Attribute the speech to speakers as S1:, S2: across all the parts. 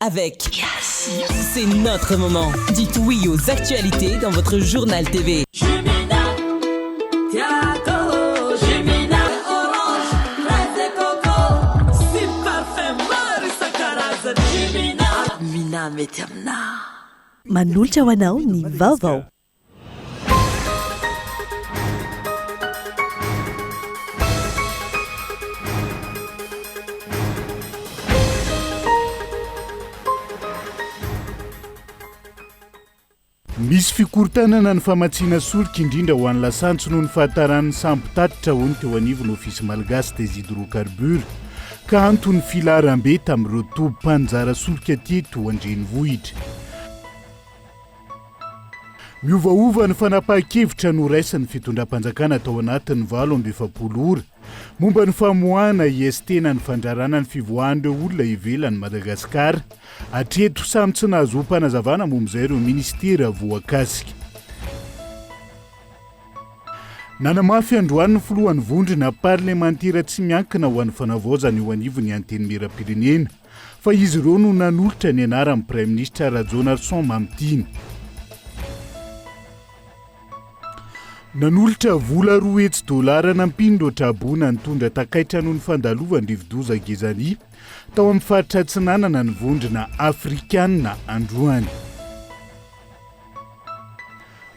S1: Avec C'est notre moment. Dites oui aux actualités dans votre journal TV.
S2: Manolotra ho anao ny vaovao.
S3: Misy fikorontanana ny famatsiana solika indrindra ho an'ny lasantsy noho ny fahataran'ny sambo mpitatitra hoy ny teo anivon'ny Office Malgache des Hydrocarbures ka anton'ny filaharambe tamin'ireo toby mpanjara solika teto an-drenivohitra. Miovaova ny fanapahan-kevitra noraisin'ny fitondram-panjakana tao anatin'ny 48 ora momba ny famoahana IST na ny fandrarana ny fivoahan'ireo olona ivelan'i Madagasikara. Hatreto, samy tsy nahazoam-panazavana momba izay ireo minisitera voakasika. Nanamafy androany ny filohan'ny vondrona parlemantera tsy miankina ho an'ny fanavaozana eo anivon'ny Antenimierampirenena fa izy ireo no nanolotra ny anaran'ny Praiminisitra Rajaonarison Mamitiana. Nanolotra vola 200 dolara nampian'ireo traboina nitondra takaitra noho ny fandalovan'ny rivodoza Gezani tao amin'ny faritra Atsinanana ny vondrona Afrikana androany.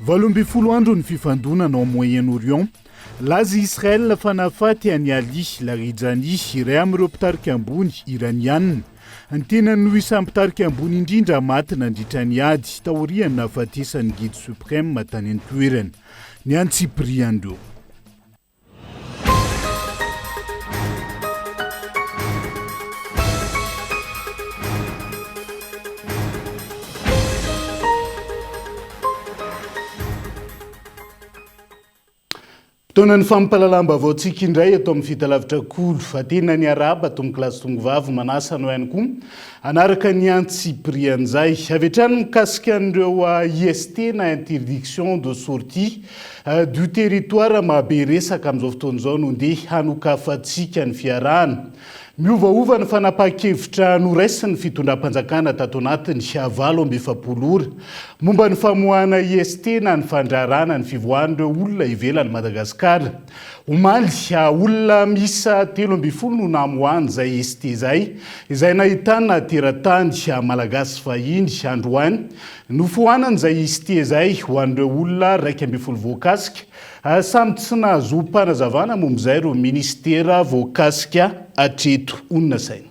S3: 18 andro ny fifandonana ao Moyen-Orient. Laza i Israel fa nahafaty an'i Ali Larijani, iray amin'ireo mpitarika ambony Iraniana. Ny tenany no isan'ny mpitarika ambony indrindra maty nandritra ny ady, taorian'ny nahafatesan'ny Guide Suprême tany an-toerana. Ny antsipirian'ireo. Fotoanan'ny fampahalalam-baovaontsika indray eto amin'ny Fitalavitra Kolo. Fa tena ny arahaba tompokolahy sy tompokovavy, manasa anao ihany koa hanaraka ny antsipirian'izay. Avy hatrany mikasika an'ireo IST na interdiction de sortie du territoire mahabe resaka amin'izao fotoana izao no ndeha hanokafantsika ny fiarahana. Miovaova ny fanapahan-kevitra noraisin'ny fitondram-panjakana tato anatin'ny 48 ora momba ny famoahana IST na ny fandrarana ny fivoahan'ireo olona ivelan'i Madagasikara. Omaly, olona miisa 13 no namoahana izay IST izay, izay nahitana teratany malagasy vahiny. Androany, nofoanana izay IST izay ho an'ireo olona 11 voakasika. Samy tsy nahazoam-panazavana momba izay ireo minisitera voakasika hatreto, hoy ny nasaina.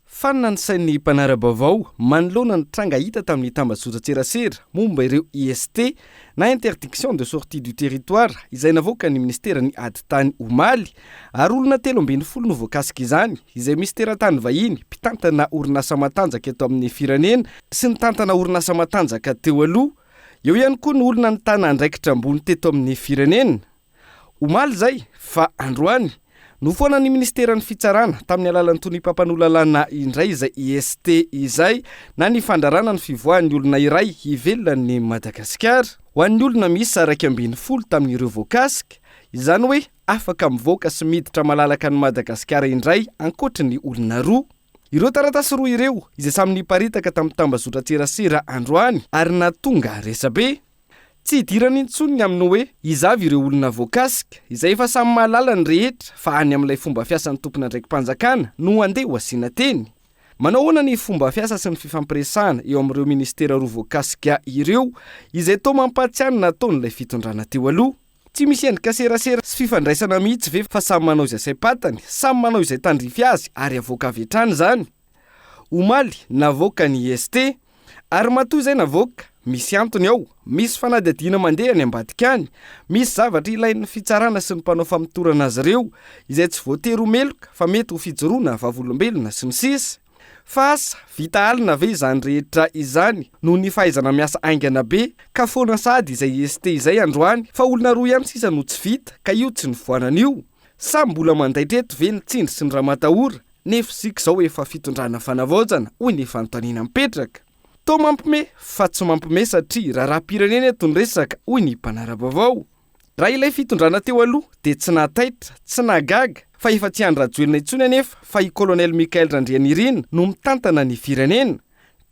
S4: Fanina ny sain'ny mpanara-baovao manoloana ny tranga hita tamin'ny tambajotran-tserasera momba ireo IST na Interdiction de sortie du territoire izay navoakan'ny minisiteran'ny ady tany omaly ary olona 13 no voakasik'izany izay misy teratany vahiny mpitantana orinasa matanjaka eto amin'ny firenena sy nitantana orinasa matanjaka teo aloha. Eo ihany koa ny olona nitana andraikitra ambony teto amin'ny firenena. Omaly izay fa androany, nofoanan'ny minisiteran'ny Fitsarana tamin'ny alalan'ny tonia mpampanoa lalàna indray izay IST izay na ny fandrarana ny fivoahan'ny olona iray hivelona an'i Madagasikara. Ho an'ny olona miisa 11 tamin'ireo voakasika, izany hoe afaka mivoaka sy miditra malalaka an'i Madagasikara indray ankoatry ny olona roa. Ireo taratasy roa ireo izay samy niparitaka tamin'ny tambazotran-tserasera androany ary nahatonga resabe. Tsy hidirana intsony ny amin'ny hoe iza avy ireo olona voakasika, izay efa samy mahalala ny rehetra fa any amin'ilay fomba fiasan'ny tompon'andraiki-panjakana no andeha ho asiana teny. Manao ahoana ny fomba fiasa sy ny fifampiresahana eo amin'ireo minisitera roa voakasika ireo izay toa mampahatsiahy ny nataon'ilay fitondrana teo aloha? Tsy misy endrika serasera sy fifandraisana mihitsy ve fa samy manao izay saim-patany, samy manao izay tandrify azy ary avoaka avy hatrany izany? Omaly, navoaka ny IST. Ary matoa izay navoaka, misy antony ao, misy fanadihadiana mandeha any ambadika any, misy zavatra ilain'ny fitsarana sy ny mpanao famotorana azy ireo, izay tsy voatery ho meloka fa mety ho fijoroana vavolombelona sy ny sisa. Fa asa, vita alina ve izany rehetra izany noho ny fahaizana miasa haingana be ka foana sahady izay IST izay androany fa olona roa ihany sisa no tsy vita ka io tsy nifoanana io? Sa mbola mandaitra eto ve ny tsindry sy ny ramatahora nefa isika izao efa fitondrana fanavaozana hoy ny fanontaniana mipetraka? Toa mampime fa tsy mampime satria raharaham-pirenena eto ny resaka hoy ny mpanara-baovao. Raha ilay fitondrana teo aloha dia tsy nahataitra, tsy nahagaga, Fa efa tsy Andry Rajoelina intsony anefa fa i Colonel Michael Randrianirina no mitantana ny firenena.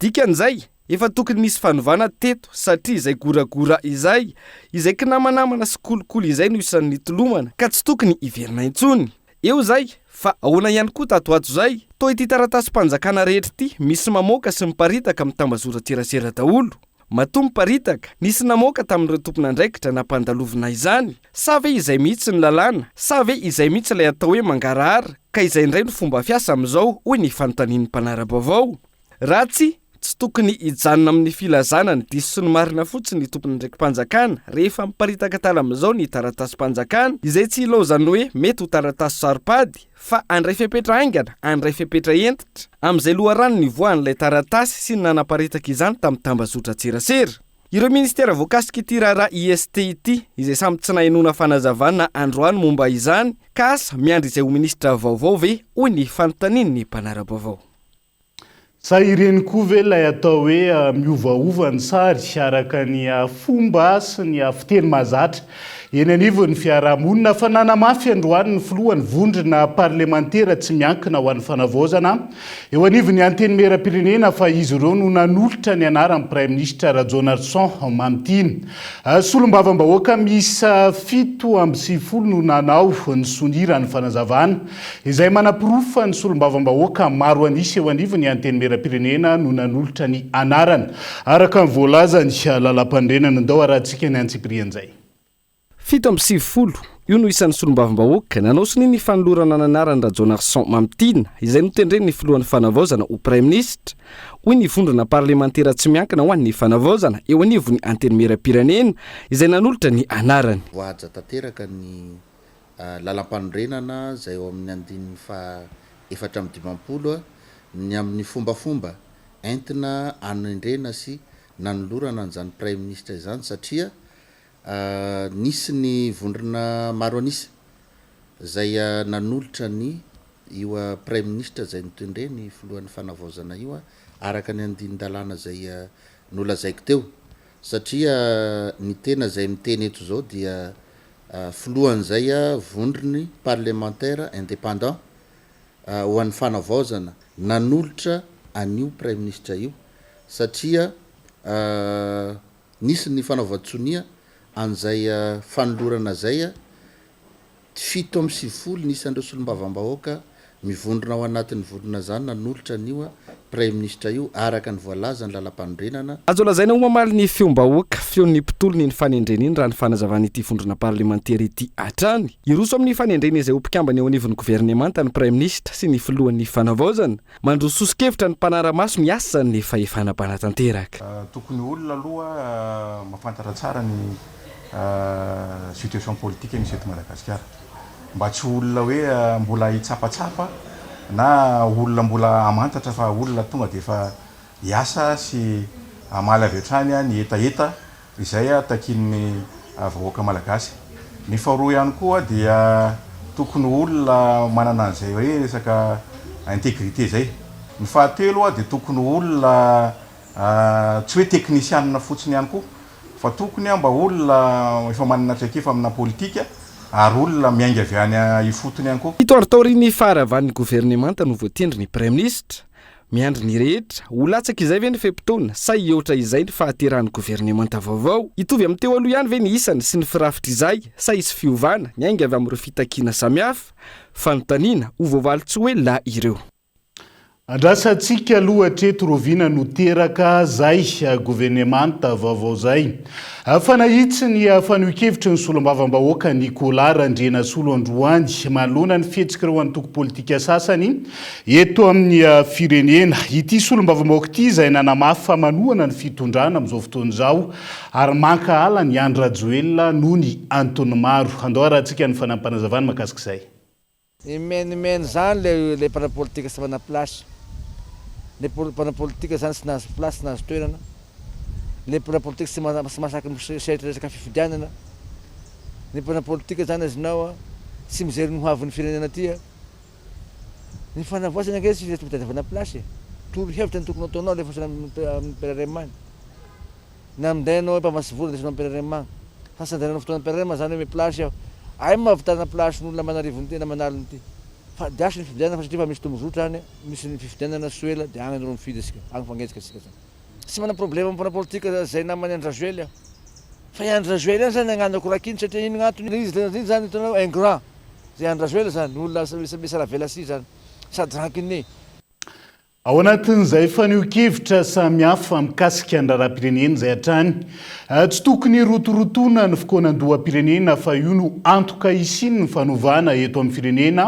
S4: Dikan'izay, efa tokony nisy fanovana teto satria izay goragora izay, izay kinamanamana sy kolikoly izay no isan'ny nitolomana ka tsy tokony hiverina intsony. Eo izay, fa ahoana ihany koa tato ato izay? Toa ity taratasim-panjakana rehetra ity misy mamoaka sy miparitaka amin'ny tambazotran-tserasera daholo. Matoa miparitaka, nisy namoaka tamin'ireo tompon'andraikitra nampandalovina izany. Sa ve izay mihitsy ny lalàna? Sa ve izay mihitsy ilay atao hoe mangarahara ka izay indray no fomba fiasa amin'izao, hoy ny fanontanian'ny mpanara-baovao. Raha tsia, tsy tokony hijanona amin'ny filazana ny diso sy ny marina fotsiny ny tompon'andraiki-panjakana rehefa miparitaka tala amin'izao ny taratasim-panjakana, izay tsy ilaozan'ny hoe mety ho taratasy saro-pady, fa handray fepetra haingana, handray fepetra hentitra, amin'izay loharano nivoahan'ilay taratasy sy ny nanaparitaka izany tamin'ny tambazotran-tserasera. Ireo minisitera voakasik'ity raharaha IST ity, izay samy tsy nahenoana fanazavana androany momba izany, ka asa miandry izay ho minisitra vaovao ve, hoy ny fanontanian'ny mpanara-baovao.
S3: Sa ireny koa ve ilay atao hoe miovaova ny sary araka ny fomba sy ny fiteny mahazatra eny anivon'ny fiarahamonina? Fa nanamafy androany ny filohan'ny vondrona parlemantera tsy miankina ho an'ny fanavaozana eo anivon'ny Antenimierampirenena fa izy ireo no nanolotra ny anaran'ny Praiminisitra Rajaonarison Mamitiana. Solombavambahoaka miisa 97 no nanao ny sonia raha ny fanazavana. Izay manaporofo fa ny solombavambahoaka maro an'isa eo anivon'ny Antenimierampirenena no nanolotra ny anarana, araka ny voalazan'ny lalàmpanorenana. Ndao arahantsika ny antsipirian'izay.
S4: 97, io no isan'ny solombavambahoaka nanao sonia ny fanolorana ny anaran'i Rajaonarison Mamitiana, izay notendren'ny filohan'ny Fanavaozana ho Praiminisitra, hoy ny vondrona parlemantera tsy miankina ho an'ny Fanavaozana eo anivon'ny Antenimierampirenena, izay nanolotra ny anarany.
S5: Voahaja tanteraka ny Lalampanorenana izay ao amin'ny andininy faha 54 ny amin'ny fombafomba entina hanendrena sy nanolorana an'izany Praiminisitra izany satria nisy ny vondrona maro an'isa izay nanolotra ny io Praiminisitra izay notendreny filohan'ny fanavaozana io araka ny andinin-dalàna izay nolazaiko teo satria ny tena izay miteny eto izao dia Filohan'izay vondron'ny parlemantera indépendant ho an'ny fanavaozana nanolotra an'io praiminisitra io satria nisy ny fanaovan-tsonia an'izay fanolorana izay, 97 ny isan'ireo solombavambahoaka mivondrona ao anatin'ny vondrona izany nanolotra an'io Praiminisitra io, araka ny voalazan'ny lalampanorenana.
S4: Azo lazaina ho mamaly ny feom-bahoaka, feon'ny mpitolona iny fanendrena iny raha ny fanazavan'ity vondrona parlemantera ity hatrany. Hiroso amin'ny fanendrena izay ho mpikambana eo anivon'ny governemanta ny Praiminisitra sy ny filohan'ny Fanavaozana. Mandroso soso-kevitra ny mpanara-maso ny asan'ny fahefana mpanatanteraka.
S6: Tokony olona aloha mahafantatra tsara ny situation politique misy eto Madagasikara. Mba tsy ho olona hoe mbola hitsapatsapa na olona mbola hamantatra fa olona tonga dia efa hiasa sy hamaly avy hatrany ny hetaheta izay takian'ny vahoaka malagasy. Ny faharoa ihany koa dia tokony ho olona manana an'izay hoe resaka intégrité izay. Ny fahatelo dia tokony ho olona Tsy hoe teknisianina fotsiny ihany koa fa tokony mba olona efa manana traikefa amina politika ary olona miainga avy any ifotony ihany koa.
S4: Fito andro taorian'ny faharavan'ny governemanta no voatendry ny praiminisitra. Miandry ny rehetra, ho latsaka izay ve ny fe-potoana sa hihoatra izay ny fahaterahan'ny governemanta vaovao? Hitovy amin'ny teo aloha ihany ve ny isany sy ny firafitr'izay sa hisy fiovana miainga avy amin'ireo fitakiana samihafa? Fanontaniana ho voavaly tsy ho ela ireo.
S3: Andrasantsika aloha hatreto rahoviana no teraka zay governemanta vaovao zay. Fa nahitsy ny fanehoan-kevitry ny solombavambahoaka Nicolas Randrianasolo androany manoloana ny fihetsik'ireo antoko politika sasany eto amin'ny firenena. Ity solombavambahoaka ity izay nanamafy fa manohana ny fitondrana amin'izao fotoana izao ary mankahala an'i Andry Rajoelina noho ny antony maro. Andao arahantsika ny fanampinazavany mahakasika izay.
S7: Mimenomenona zany le le mpanao politika tsy manana place, le mpanao politika zany tsy nahazo place tsy nahazo toerana, le mpanao politika tsy tsy mahasaky miseritra resaka fifidianana, ny mpanao politika zany azonao a tsy mijery ny ho avin'ny firenena aty a, ny fanavaozana ange tsy fitadiavana place e, toro-hevitra no tokony ataonao alefaso any amin'ny PRRM any. Na minday anao hoe mpamatsy vola andesinao amin'ny PRRM agny. Fa tsy andehananao fotoana PRRM zany hoe mi-place aho. Ay mahavitana place n'olona aman'arivony ty na aman'aliny ty. Fa diaso ny fifidianana fa satria fa misy tombozotra any, misy ny fifidianana tsy ho ela dia agny anareo mifidy asika, agny mifagnenjika asika zany. Tsy manana problème amin'ny mpanao politika zay naman'i Andry Rajoely aho. Fa i Andry Rajoely ihany zany agnanako rakiny satria ino gn'antony, izy iny zany hitanao ingrat, zay Andry Rajoely zany, olona misaravelasia zany, sady rancunier.
S3: Ao anatin'izay fanehoan-kevitra samihafa mikasika ny raharaham-pirenena izay hatrany, tsy tokony hirotorotoana ny fikaonandoham-pirenena fa io no antoka hisian'ny fanovana eto amin'ny firenena,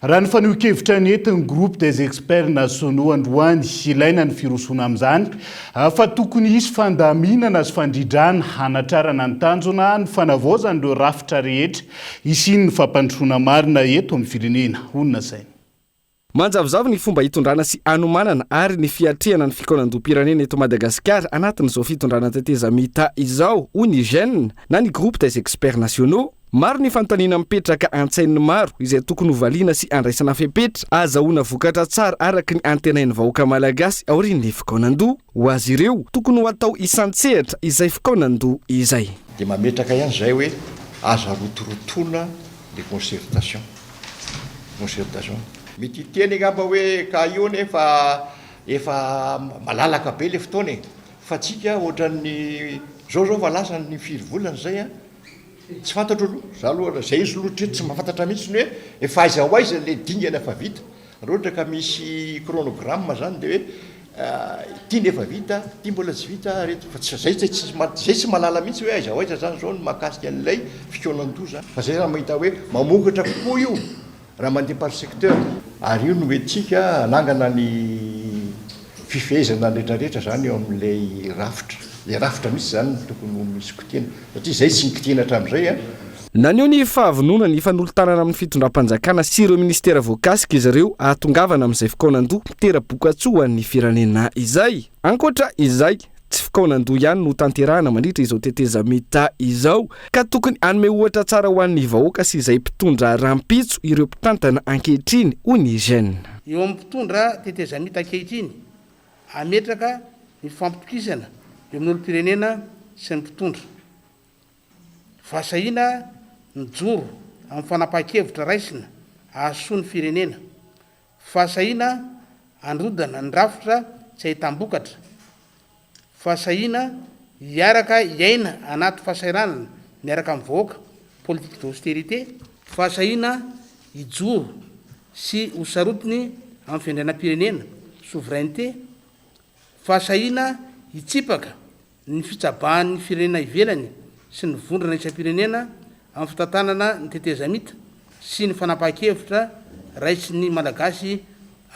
S3: raha ny fanehoan-kevitra nentin'ny Groupe des Experts Nationaux androany. Ilaina ny firosoana amin'izany fa tokony hisy fandaminana sy fandridrana hanatrarana ny tanjona ny fanavaozana ireo rafitra rehetra hisian'ny fampandrosoana marina eto amin'ny firenena, hoy ny nasainy.
S4: Manjavozavo ny fomba hitondrana sy hanomanana ary ny fiatrehana ny fikaonandoham-pirenena eto Madagasikara anatin'izao fitondrana tetezamita izao, hoy ny GEN na ny Groupe des Experts Nationaux. Maro ny fanontaniana mipetraka an-tsain'ny maro izay tokony hovaliana sy andraisana fepetra ahazahoana vokatra tsara araka ny antenain'ny vahoaka malagasy aorian'ny fikaonandoha. Ho azy ireo, tokony ho atao isan-tsehatra izay fikaonandoha izay.
S8: Dia mametraka ihany izahay hoe aza rotorotoana ny concertation. Concertation. Mety hiteny angamba hoe ka io nefa efa malalaka be le fotoana e! Fa tsika ohatran'ny zao zao fa lasa ny firy volana zay an! Tsy fantatro aloha, za aloha zay izy aloha hatreto tsy mahafantatra mihitsy ny hoe efa aiza ho aiza le dingana efa vita. Raha ohatra ka misy chronogramme zany de hoe ity ny efa vita, ity mbola tsy vita, reto fa tsy zay tsy zay tsy mahalala mihitsy hoe aiza ho aiza zany zao ny mahakasika an'ilay fikaonan-doza. Fa zay zany mahita hoe mamokatra kokoa io raha mandeha par secteur. Ary io no entintsika hanangana ny fifehezana rehetrarehetra zany eo amin'ilay rafitra. Ilay rafitra mihitsy zany no tokony ho misy kitihina satria izay tsy nikitihina hatramin'izay an.
S4: Naneho ny fahavononany hifanolo-tanana amin'ny fitondram-panjakana sy ireo minisitera voakasika izy ireo hahatongavana amin'izay fikaonandoha mitera-bokatsoa ho an'ny firenena izay. Ankoatra izay, tsy fikaonandoha ihany no hotanterahana mandritra izao tetezamita izao ka tokony hanome ohatra tsara ho an'ny vahoaka sy izay mpitondra rahampitso ireo mpitantana ankehitriny, hoy ny Gen.
S9: Eo amin'ny mpitondra tetezamita ankehitriny, hametraka ny fifampitokisana eo amin'ny olom-pirenena sy ny mpitondra. Fahasahiana mijoro amin'ny fanapahan-kevitra raisina hahasoa ny firenena. Fahasahiana handrodana ny rafitra tsy ahitam-bokatra. Fahasahiana hiaraka hiaina anaty fahasahiranana miaraka amin'ny vahoaka, politique d'austérité. Fahasahiana hijoro sy ho sarotiny amin'ny fiandrianam-pirenena, souveraineté. Fahasahiana hitsipaka ny fitsabahan'ny firenena ivelany sy ny vondrona isam-pirenena amin'ny fitantanana ny tetezamita sy ny fanapahan-kevitra raisin'ny Malagasy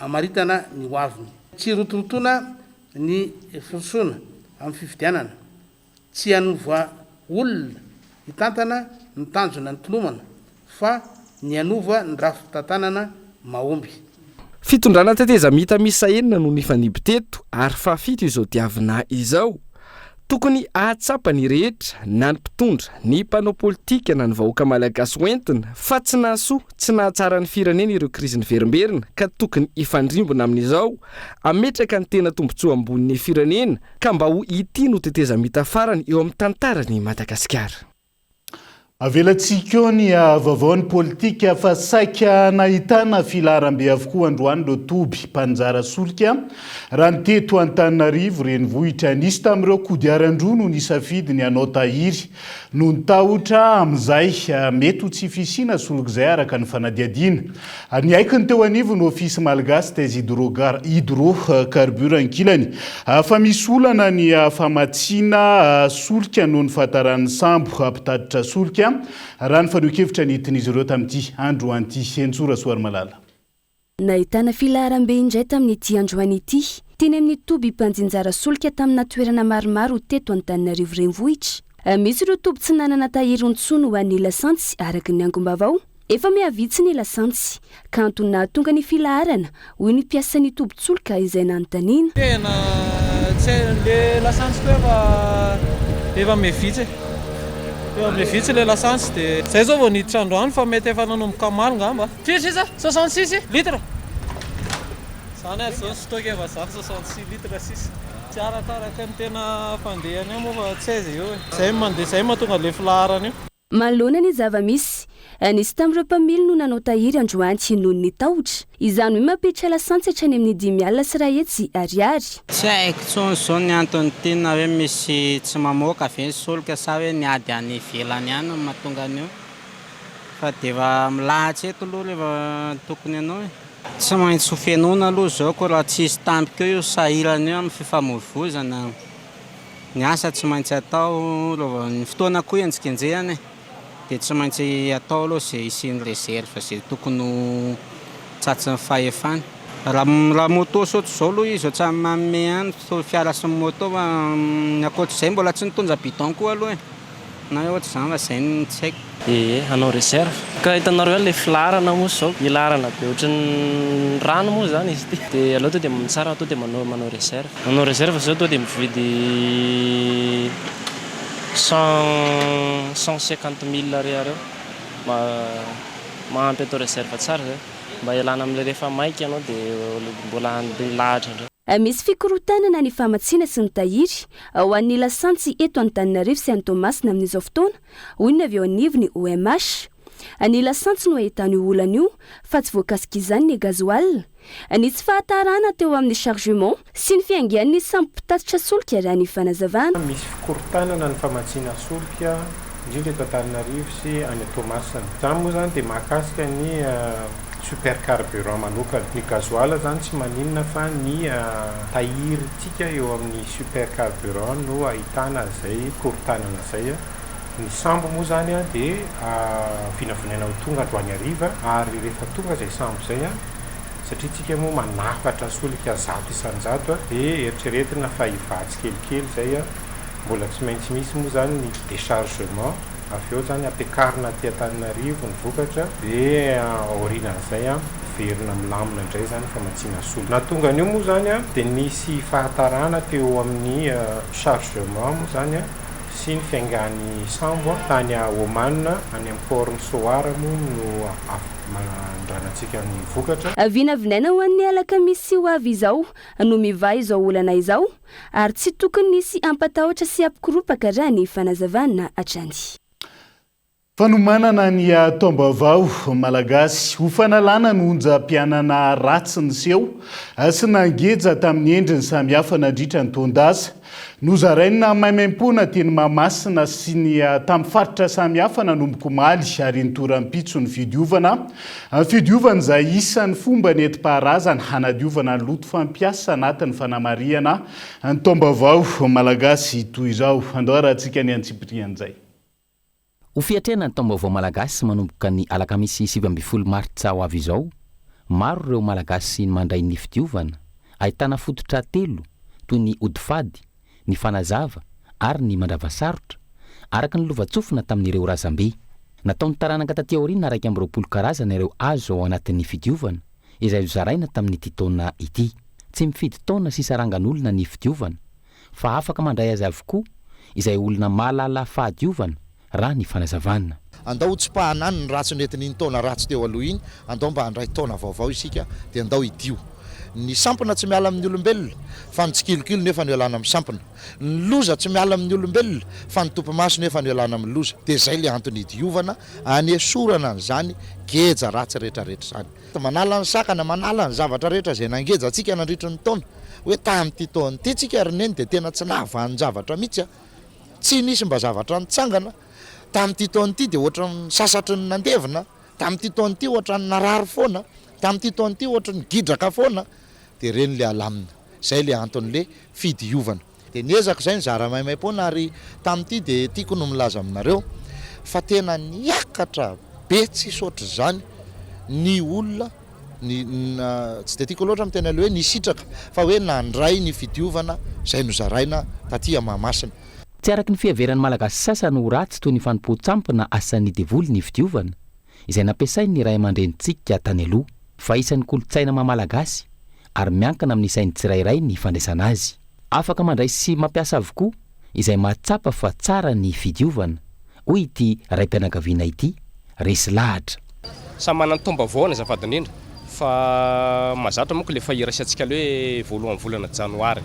S9: hamaritana ny hoaviny. Tsy rotorotoana ny firosoana amin'ny fifidianana. Tsy hanova olona hitantana ny tanjona nitolomana fa ny hanova ny rafi-pitantanana mahomby.
S4: Fitondrana tetezamita miisa enina no nifandimby teto ary fahafito izao diavina izao. Tokony hahatsapa ny rehetra, na ny mpitondra, ny mpanao politika na ny vahoaka malagasy ho entina fa tsy nahasoa, tsy nahatsara ny firenena ireo krizy niverimberina ka tokony hifandrimbona amin'izao, hametraka ny tena tombontsoa ambonin'ny firenena ka mba ho ity no tetezamita farany eo amin'ny tantaran'i Madagasikara.
S3: Avelantsika eo ny vaovaon'ny politika fa saika nahitana filaharambe avokoa androany ireo toby mpanjara solika raha ny teto Antananarivo renivohitra. Nisy tamin'ireo kodiaran-droa no nisafidy ny hanao tahiry noho ny tahotra amin'izay mety ho tsy fisiana solika izay araka ny fanadihadiana. Niaiky ny teo anivon'ny Office Malgache des Hydrocarbures ankilany fa misy olana ny famatsiana solika noho ny fahataran'ny sambo mpitatitra solika, raha ny fanehoan-kevitra nentin'izy ireo tamin'ity androany ity. Henintsoa Rasoarimalala.
S10: Nahitana filaharam-be indray tamin'ity androany ity, teny amin'ny toby mpanjinjara solika tamina toerana maromaro teto Antananarivo Renivohitra. Misy ireo toby tsy nanana tahiry intsony ho an'ny lasantsy, araka ny angom-baovao. Efa mihavitsy ny lasantsy, ka antony nahatonga ny filaharana, hoy ny mpiasan'ny tobin-tsolika izay nanontaniana.
S11: Tena tsy hay, le lasantsy koa efa efa mihavitsy e, efa mihavitsy le lasantsy de zay zao vao niditra androany fa mety efa nanomboka omaly ngamba. Firy sisa? 66 litres? Zany ary zao ny stock efa zany 66 litres sisa. Tsy arakaraka ny tena fandehany eo moa fa tsy aiza eo e. Zay mandeha zay mahatonga le filaharana io.
S10: Manoloana ny zava-misy, Nisy tamin'ireo mpamily no nanao tahiry androany noho ny tahotra. Izany hoe mampiditra lasantsy hatrany amin'ny 550 ariary.
S12: Tsy haiko intsony izao ny antony ity na hoe misy tsy mamoaka ve ny solika sa hoe ny ady any ivelany any no mahatonga an'io fa dia efa milahatra eto aloha rehefa tokony hanao e. Tsy maintsy ho fenoina aloha izao koa raha tsy hisy tampoka eo io sahirana io amin'ny fifamoivoizana, ny asa tsy maintsy atao, ny fotoana koa henjikenjehana e. Dia tsy maintsy atao aloha izay hisian'ny réserve izay tokony ho tratry ny fahefana. Raha moto sy ohatr'izao aloha izy ohatran'ny manome ihany fiara sy ny moto fa ny ankoatr'izay mbola tsy nitondra bidon koa aloha e! Na hoe ohatr'izany fa izay no tsy haiko.
S13: Ee, hanao réserve. Ka hitanareo ihany ilay filaharana moa izao, milaharana be ohatran'ny rano moa izany izy ity. Dia aleo tonga dia tsara tonga dia manao manao réserve. Manao réserve izao tonga dia mividy 150 mille ariary eo. Mahampy atao réserve tsara izay. Mba hialana amin'ilay rehefa maika ianao dia mbola handeha hilahatra indray.
S10: Misy fikorontanana ny famatsiana sy ny tahiry ho an'ny lasantsy eto Antananarivo sy any Toamasina amin'izao fotoana, hoy ny avy eo anivon'ny OMH. Ny lasantsy no ahitana io olana io fa tsy voakasik'izany ny gasoil. Ny tsy fahatarana teo amin'ny chargement sy ny fiaingan'ny sambo mpitatitra solika raha ny fanazavana.
S14: Misy fikorontanana ny famatsiana solika, indrindra eto Antananarivo sy any Toamasina. Izany moa izany dia mahakasika ny super carburant manokana. Ny gasoil izany tsy maninona fa ny tahirintsika eo amin'ny super carburant no ahitana an'izay fikorontanana izay. Ny sambo moa izany dia vinavinaina ho tonga androany hariva ary rehefa tonga izay sambo izay, satria tsika moa manafatra solika 100% dia eritreretina fa hivatsy kelikely izay, mbola tsy maintsy misy moa izany ny déchargement avy eo izany ampiakarina aty Antananarivo ny vokatra dia aorianan'izay miverina milamina indray izany famatsiana solika. Nahatonga an'io moa izany dia nisy fahatarana teo amin'ny chargement moa izany sy ny fiaingan'ny sambo tany Oman, any amin'ny port-n'i Sohar moa no mandranantsika ny vokatra.
S10: Vinavinaina ho an'ny alakamisy ho avy izao no mivaha izao olana izao ary tsy tokony hisy hampatahotra sy hampikoropaka raha ny fanazavana hatrany.
S3: Fanomanana ny taom-baovao malagasy ho fanalana ny onjam-piainana ratsy niseho sy nangeja tamin'ny endriny samihafa nandritra ny taon-dasa. Nozaraina maimaimpoana teny Mahamasina sy ny tamin'ny faritra samihafa nanomboka omaly ary nitoram-pitso ny fidiovana. Fidiovana izay isan'ny fomba nentim-paharazana hanadiovana ny loto fampiasa anatin'ny fanamarihana ny taom-baovao malagasy toy izao. Andao arahantsika ny antsipirian'izay.
S15: Ho fiatrehana ny taom-baovao malagasy manomboka ny alakamisy 19 martsa ho avy izao, maro ireo Malagasy mandray ny fidiovana, ahitana fototra telo toy ny ody fady, ny fanazava ary ny mandrava sarotra, araka ny lovantsofina tamin'ireo razambe. Nataon'ny taranaka taty aoriana 21 karazana ireo hazo ao anatin'ny fidiovana, izay nozaraina tamin'ity taona ity. Tsy mifidy taona sy sarangan'olona ny fidiovana, fa afaka mandray azy avokoa izay olona mahalala fahadiovana, raha ny fanazavana.
S5: Andao ho tsipahana any ny ratsy nentin'iny taona ratsy teo aloha iny, andao mba handray taona vaovao isika, dia andao hidio. Ny sampona tsy miala amin'ny olombelona, fa ny tsikilokilo nefa no ialana amin'ny sampona. Ny loza tsy miala amin'ny olombelona, fa ny topimaso nefa no ialana amin'ny loza. Dia izay ilay antony hidiovana, hanesorana an'izany geja ratsy rehetrarehetra izany. Manala ny sakana, manala ny zavatra rehetra izay nangeja antsika nandritry ny taona. Hoe tamin'ity taona ity tsika ry Neny dia tena tsy nahavanon-javatra mihitsy a! Tsy nisy mba zavatra nitsangana. Tamin'ity taona ity dia ohatran'ny sasatry ny nandevina, tamin'ity taona ity ohatran'ny narary foana, tamin'ity taona ity ohatran'ny gidraka foana. Dia ireny ilay alamina. Izay ilay anton'ilay fidiovana. Dia niezaka izay nizara maimaimpoana ary tamin'ity dia tiako no milaza aminareo fa tena niakatra be tsisy ohatr'izany ny olona ny tsy dia tiako loatra miteny an'ilay hoe nisitraka fa hoe nandray ny fidiovana izay nozaraina taty Mahamasina.
S15: Tsy araka ny fiheveran'ny Malagasy sasany ho ratsy toy ny fanompoan-tsampy na asan'ny devoly ny fidiovana, izay nampiasain'ny ray aman-drenintsika tany aloha, fa isan'ny kolontsaina maha Malagasy ary miankina amin'ny sain'ny tsirairay ny fandraisana azy. Afaka mandray sy mampiasa avokoa izay mahatsapa fa tsara ny fidiovana, hoy ity raim-pianakaviana ity, resy lahatra.
S16: Samy manana ny taom-baovaony azafady indrindra fa mahazatra manko le efa iraisantsika le hoe voalohan'ny volana janoary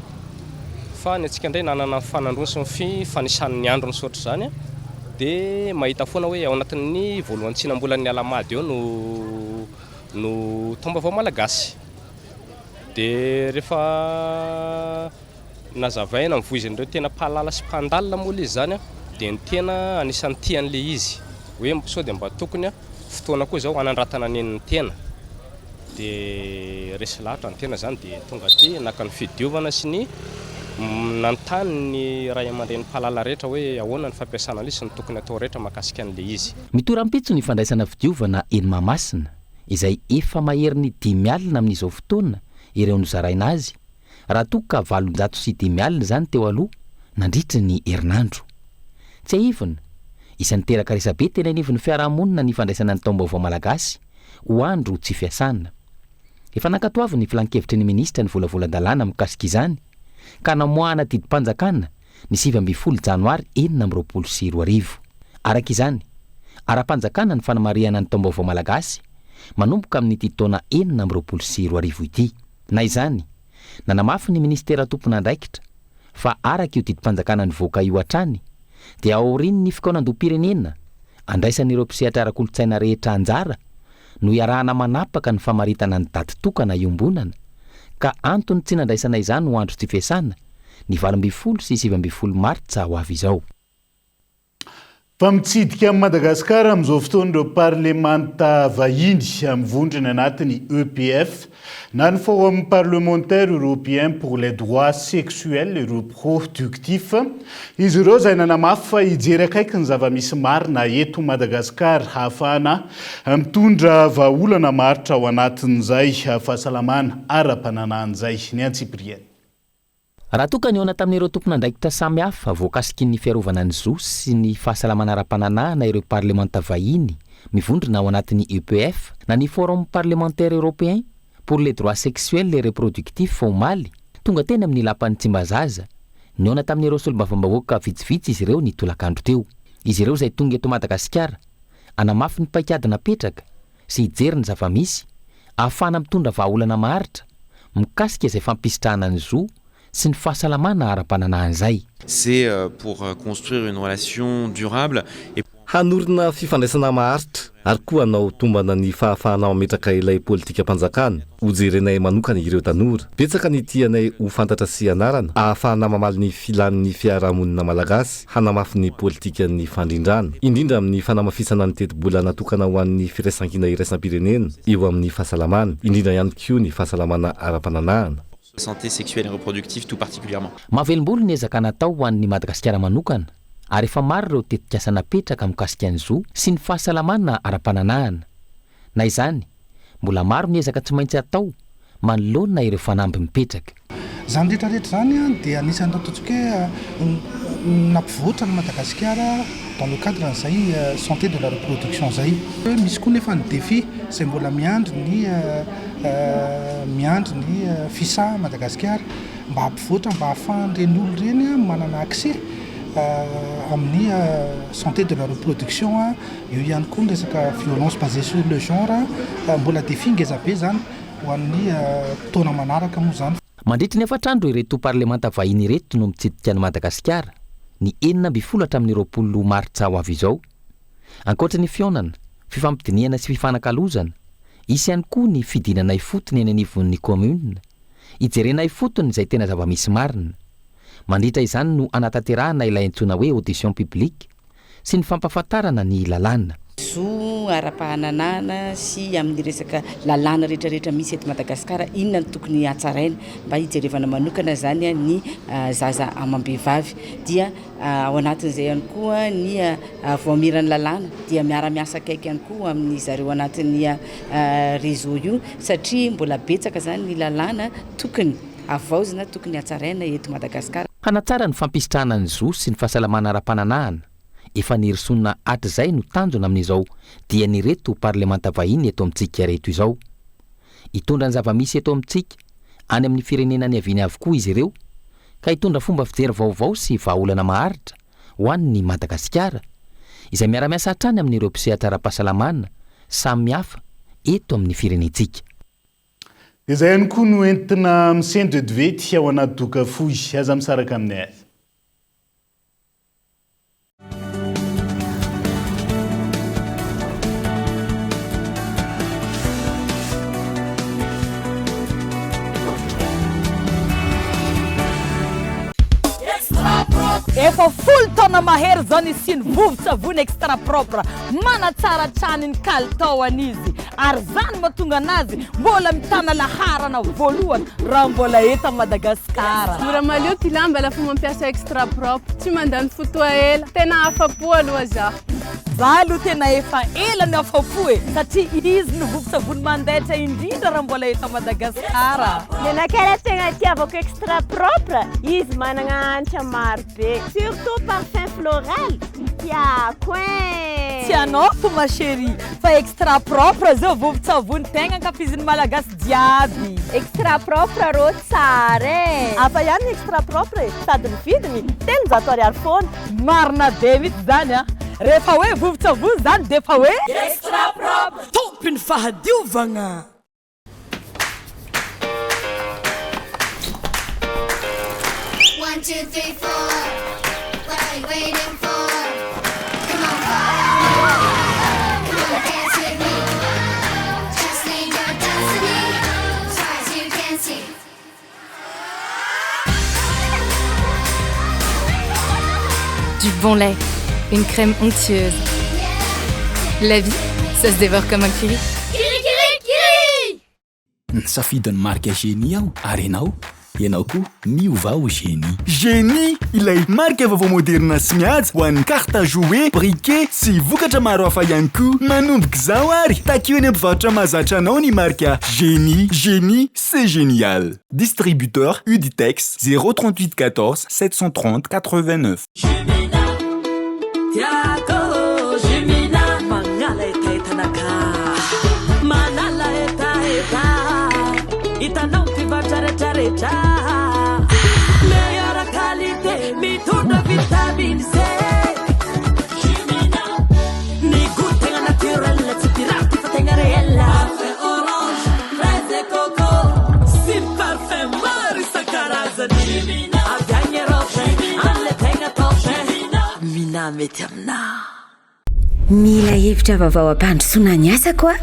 S16: fa ny antsika indray nanana ny fanandroany sy ny fi fanisan'ny androny sy ohatr'izany. dia mahita foana hoe ao anatin'ny voalohan'ny tsinam-bolan'ny Alahamady eo no no taom-baovao malagasy. Dia rehefa nazavaina, novoizin'ireo tena mpahalala sy mpandalina moa ilay izy izany dia ny tena anisan'ny tia an'ilay izy hoe sao dia mba tokony fotoana koa izao hanandratana ny an'ny tena. Dia resy lahatra ny tena izany dia tonga aty naka ny fidiovana sy ny nanontany ny ray aman-dreny mpahalala rehetra hoe ahoana ny fampiasana an'ilay izy sy ny tokony atao rehetra mahakasika an'ilay izy.
S15: Mitorampitso ny fandraisana fidiovana eny Mahamasina, izay efa maherin'ny 50 amin'izao fotoana ireo nozaraina azy, raha toa ka 805 izany teo aloha nandritry ny herinandro. Tsiahivina, isan'ny niteraka resabe teny anivon'ny fiarahamonina ny fandraisana ny taom-baovao malagasy ho andro tsy fiasana. Efa nankatoavin'ny filankevitry ny minisitra ny volavolan-dalàna mikasika izany ka namoahana didim-panjakana ny 19 janoary 2026. Araka izany, ara-panjakana ny fanamarihana ny taom-baovao malagasy manomboka amin'ity taona 2026 ity. Na izany, nanamafy ny minisitera tompon'andraikitra fa araka io didim-panjakana nivoaka io hatrany dia aorian'ny fikaonandoham-pirenena andraisan'ireo mpisehatra ara-kolontsaina rehetra anjara no iarahana manapaka ny famaritana ny daty tokana iombonana ka antony tsy nandraisana izany ho andro tsy fiasana ny 18 sy 19 martsa ho avy izao.
S3: Fa mitsidika an'i Madagasikara amin'izao fotoana ireo parlemanta vahiny mivondrona anatin'ny EPF na ny Forum parlementaire européen pour les droits sexuels et reproductifs. Izy ireo izay nanamafy fa hijery akaiky ny zava-misy marina eto Madagasikara hahafahana mitondra vahaolana maharitra ao anatin'izay fahasalamana ara-pananahana izay. Ny antsipiriany.
S15: Raha toa ka nihaona tamin'ireo tompon'andraikitra samihafa voakasiky ny fiarovana ny zo sy ny fahasalamana ara-pananahana ireo parlemanta vahiny mivondrona ao anatin'ny EPF na ny Forum parlementaire européen pour les droits sexuels et reproductifs omaly, tonga teny amin'ny lapan'i Tsimbazaza, nihaona tamin'ireo solombavambahoaka vitsivitsy izy ireo ny tolakandro teo. Izy ireo izay tonga eto Madagasikara hanamafy ny paikady napetraka sy hijery ny zava-misy ahafahana mitondra vahaolana maharitra mikasika izay fampisitrahana ny zo sy ny fahasalamana ara-pananahana izay.
S17: C'est pour construire une relation durable et.
S18: Hanorina fifandraisana maharitra ary koa hanao tombana ny fahafahana mametraka ilay politikam-panjakana. Hojerenay manokana ireo tanora. Betsaka ny tianay ho fantatra sy ianarana ahafahana mamaly ny filan'ny fiarahamonina malagasy. hanamafy ny politikan'ny fandrindrana, indrindra amin'ny fanamafisana ny tetibola natokana ho an'ny firaisankina iraisam-pirenena eo amin'ny fahasalamana, indrindra ihany koa ny fahasalamana ara-pananahana.
S17: Santé sexuelle et reproductive tout particulièrement.
S15: Mahavelom-bolo ny ezaka natao ho an'i Madagasikara manokana ary efa maro ireo tetikasa napetraka mikasika ny zo sy ny fahasalamana ara-pananahana. Na izany, mbola maro ny ezaka tsy maintsy atao manoloana ireo fanamby mipetraka.
S19: Izany rehetra rehetra izany dia anisan'ny ataontsika hoe nampivoatra an'i Madagasikara dans le cadre an'izay santé de la reproduction izay. Misy koa nefa ny défi izay mbola miandry ny miandry ny FISA Madagasikara mba hampivoatra mba hahafahan'ireny olona ireny manana accès amin'ny santé de la reproduction. Eo ihany koa ny resaka violence basée sur le genre, mbola défi ngeza be izany ho an'ny taona manaraka moa izany.
S15: Mandritry ny efatra andro ireto parlemanta vahiny ireto no mitsidika an'i Madagasikara, ny 16 hatramin'ny 20 martsa ho avy izao. Ankoatra ny fihaonana, fifampidinihana sy fifanakalozana, hisy ihany koa ny fidinana ifotony eny anivon'ny kaominina, hijerena ifotony izay tena zava-misy marina. Mandritra izany no hanatanterahana ilay antsoina hoe audition publique, sy ny fampahafantarana ny lalàna.
S20: Zo ara-pahananahana sy amin'ny resaka lalàna rehetra rehetra misy eto Madagasikara, inona no tokony hatsaraina mba hijerevana manokana izany ny zaza amam-behivavy. Dia ao anatin'izay ihany koa ny voamiran'ny lalàna dia miara-miasa akaiky ihany koa amin'ny zareo anatin'ny réseau io satria mbola betsaka izany ny lalàna tokony havaozina, tokony hatsaraina eto Madagasikara.
S15: Hanatsara ny fampisitrahana ny zo sy ny fahasalamana ara-pananahana, efa nirosoana hatrizay no tanjona amin'izao dian'ireto parlemanta vahiny eto amintsika ireto izao. Hitondra ny zava-misy eto amintsika any amin'ny firenena niaviany avokoa izy ireo ka hitondra fomba fijery vaovao sy vahaolana maharitra ho an'i Madagasikara, izay miara-miasa hatrany amin'ireo mpisehatra ara-pahasalamana samihafa eto amin'ny firenentsika.
S3: Dia izay ihany koa no entina misento vetivety ao anaty doka fohy. Aza misaraka aminay.
S21: Efa folo taona mahery izao nisian'ny vovon-tsavony extra propre. Manatsara hatrany ny kalitaony izy ary izany mahatonga anazy mbola mitana laharana voalohany raha mbola eto Madagasikara.
S22: Mora malio ty lamba lafa mampiasa extra propre, tsy mandany fotoa ela, tena afa-po aloha za.
S21: Za aloha tena efa ela no afa-po e, satria izy no vovon-tsavony mandaitra indrindra raha mbola eto Madagasikara.
S23: Nenakay raha tegna itiavako extra propre, izy managna hanitra maro be, surtout parfum floral tiako ein!
S21: Tsy anao fo ma chérie fa extra propre zao vovon-tsavony tegna ankafizin'ny Malagasy jiaby.
S23: Extra propre rô tsara e! Hafa ihany ny extra propre e, sady ny vidiny 300 ariary foana.
S21: Marina be mihitsy zany an! Rehefa hoe vovon-tsavony zany dia efa hoe.
S1: Extra propre! Tompon'ny fahadiovagna!
S24: One, two, three, four. What are you waiting for? Come on, follow me. Come on, dance with me. Just lead your destiny. As far as you can see.
S25: Du bon lait, une crème onctueuse. La vie, ça se dévore comme un curry.
S24: Kiri kiri kiri!
S26: Nisafidy ny marika Genie aho, ary ianao? Ianao koa, miovà ho Genie.
S27: Genie, ilay marika vaovao moderina sy mihaja ho an'ny carte à jouer, briquet sy vokatra maro hafa ihany koa. Manomboka izao ary, takio eny am-pivarotra mahazatra anao ny marika Genie. Genie, c'est génial! Distributeur Uditex, 038 14 730 89.
S28: Tiako Jumina magnala hetahetanakà Manala hetaheta Hitanao mpivarotra retraretra Meilleure qualité mitondra vitamine C Jumina Ny goût tegna naturel tsy pirate fa tegna réel Parfum orange, fraise et coco Sy parfum maro isan-karazany Avy agny Europe, any le tegna top Mina mety aminà.
S29: Mila hevitra vaovao hampandrosoana ny asako aho.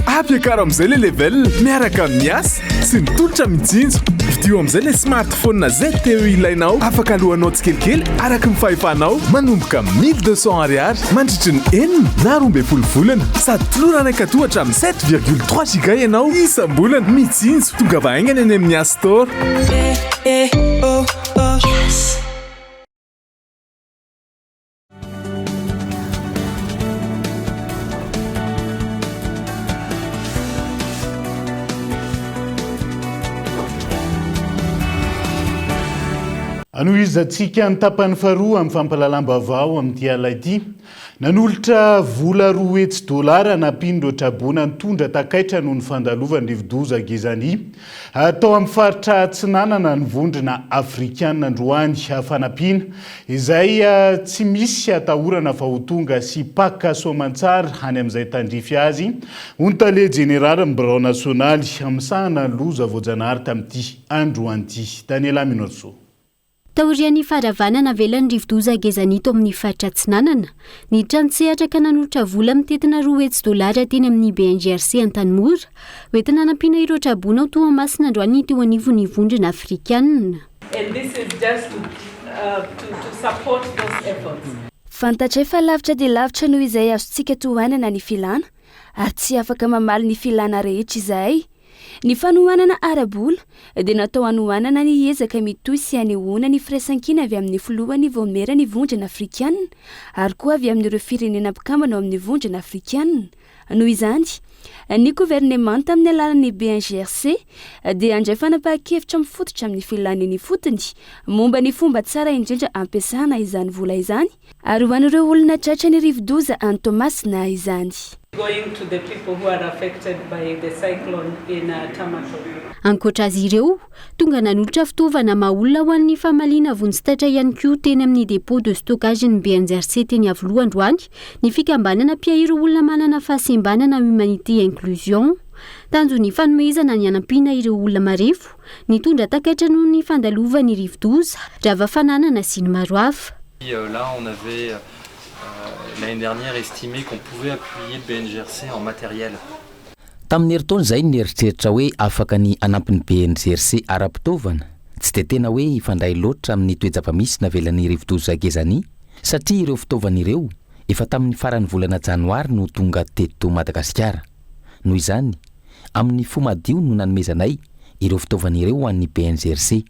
S30: Ampiakaro amin'izay le level miaraka amin'ny asa sy ny tolotra mitsinjo. Vidio amin'izay le smartphone ZTE ilainao afaka aloanao tsikelikely araka ny fahefanao manomboka 1200 ariary mandritry ny enina na 12 volana. Sady tolorana an-katoa hatramin'ny 7,3 giga ianao isam-bolana. Mitsinjo, tongava haingana eny amin'ny Yas Store.
S28: Eh, eh, oh, oh. Yes.
S3: Anohizantsika ny tapany faharoa amin'ny fampahalalam-baovao amin'ity alina ity. Nanolotra vola 200 dolara nampian'ireo traboina nitondra takaitra noho ny fandalovan'ny rivodoza Gezani tao amin'ny faritra Atsinanana ny Vondrona Afrikana androany. Fanampiana izay tsy misy atahorana fa ho tonga sy paka soamantsara any amin'izay tandrify azy, hoy ny tale jeneralin'ny birao nasionaly misahana ny loza voajanahary tamin'ity androany ity, Daniela Minoso.
S10: Taorian'ny faharavana navelan'ny rivodoza Gezani tao amin'ny faritra Atsinanana, niditra an-tsehatra ka nanolotra vola mitentina 200 dolara teny amin'ny BNGRC Antanimora, hoentina hanampiana ireo traboina ao Toamasina androany ny teo anivon'ny Vondrona Afrikanina.
S31: And this is just to, to, to support those efforts.
S10: Fantatray fa lavitra dia lavitra noho izay azontsika tohanana ny filàna, ary tsy afaka mamaly ny filàna rehetra izahay, Ny fanohanana ara-bola dia natao hanohanana ny ezaka mitohy sy hanehoana ny firaisankina avy amin'ny filohan'ny Vaomieran'ny Vondrona Afrikana ary koa avy amin'ireo firenena mpikambana ao amin'ny Vondrona Afrikana. Noho izany, ny governemanta amin'ny alalan'ny BNGRC dia handray fanapahan-kevitra mifototra amin'ny filàny eny ifotony momba ny fomba tsara indrindra hampiasana izany vola izany ary ho an'ireo olona tratra ny rivodoza any Toamasina izany.
S31: Going to the people who are affected by the cyclone in Tamatave.
S10: Ankoatra azy ireo, tonga nanolotra fitaovana maha olona ho an'ny famaliana vonjy taitra ihany koa teny amin'ny dépôt de stockage ny BNGRC teny Iavoloha androany ny fikambanana mpiahy ireo olona manana fahasembanana Humanité Inclusion. Tanjon'ny fanomezana ny hanampiana ireo olona marefo nitondra takaitra noho ny fandalovan'ny rivodoza, rava fananana sy ny maro hafa.
S17: Là on avait l'année dernière estimé qu'on pouvait appuyer le BNGRC en matériel.
S15: Tamin'ny herintaona izahay nieritreritra hoe afaka ny hanampy ny BNGRC ara-pitaovana. Tsy dia tena hoe hifandray loatra amin'ny toe-java-misy navelan'ny rivodoza Gezani satria ireo fitaovana ireo efa tamin'ny faran'ny volana janoary no tonga teto Madagasikara. Noho izany, amin'ny fo madio no nanomezanay ireo fitaovana ireo ho an'ny BNGRC.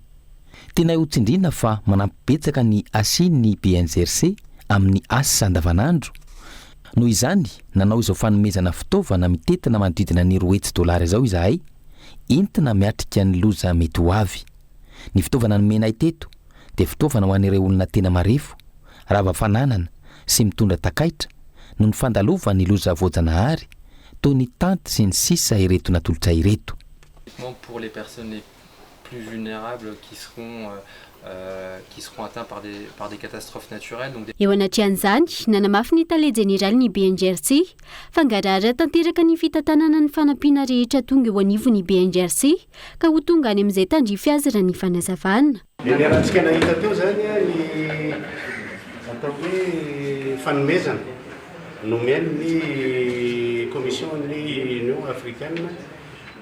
S15: Tianay ho tsindriana fa manampy betsaka ny HI ny BNGRC amin'ny asa andavanandro. Noho izany, nanao izao fanomezana fitaovana mitentina manodidina ny 200 dolara izao izahay, entina miatrika ny loza mety ho avy. Ny fitaovana nomenay teto dia fitaovana ho an'ireo olona tena marefo, rava fananana sy mitondra takaitra noho ny fandalovan'ny loza voajanahary toy ny tanty sy ny sisa ireto natolotra ireto.
S17: Pour les personnes les plus vulnérables qui seront qui seront atteints par des par des catastrophes naturelles donc des.
S10: Eo anatrehan'izany, nanamafy ny tale jeneralin'ny BNGRC fa ngarahara tanteraka ny fitantanana ny fanampiana rehetra tonga eo anivon'ny BNGRC ka ho tonga any amin'izay tandrify azy raha ny fanazavana.
S2: Dia niarahantsika nahita teo izany ny atao hoe fanomezana nomen'ny Commission-n'ny Union Africaine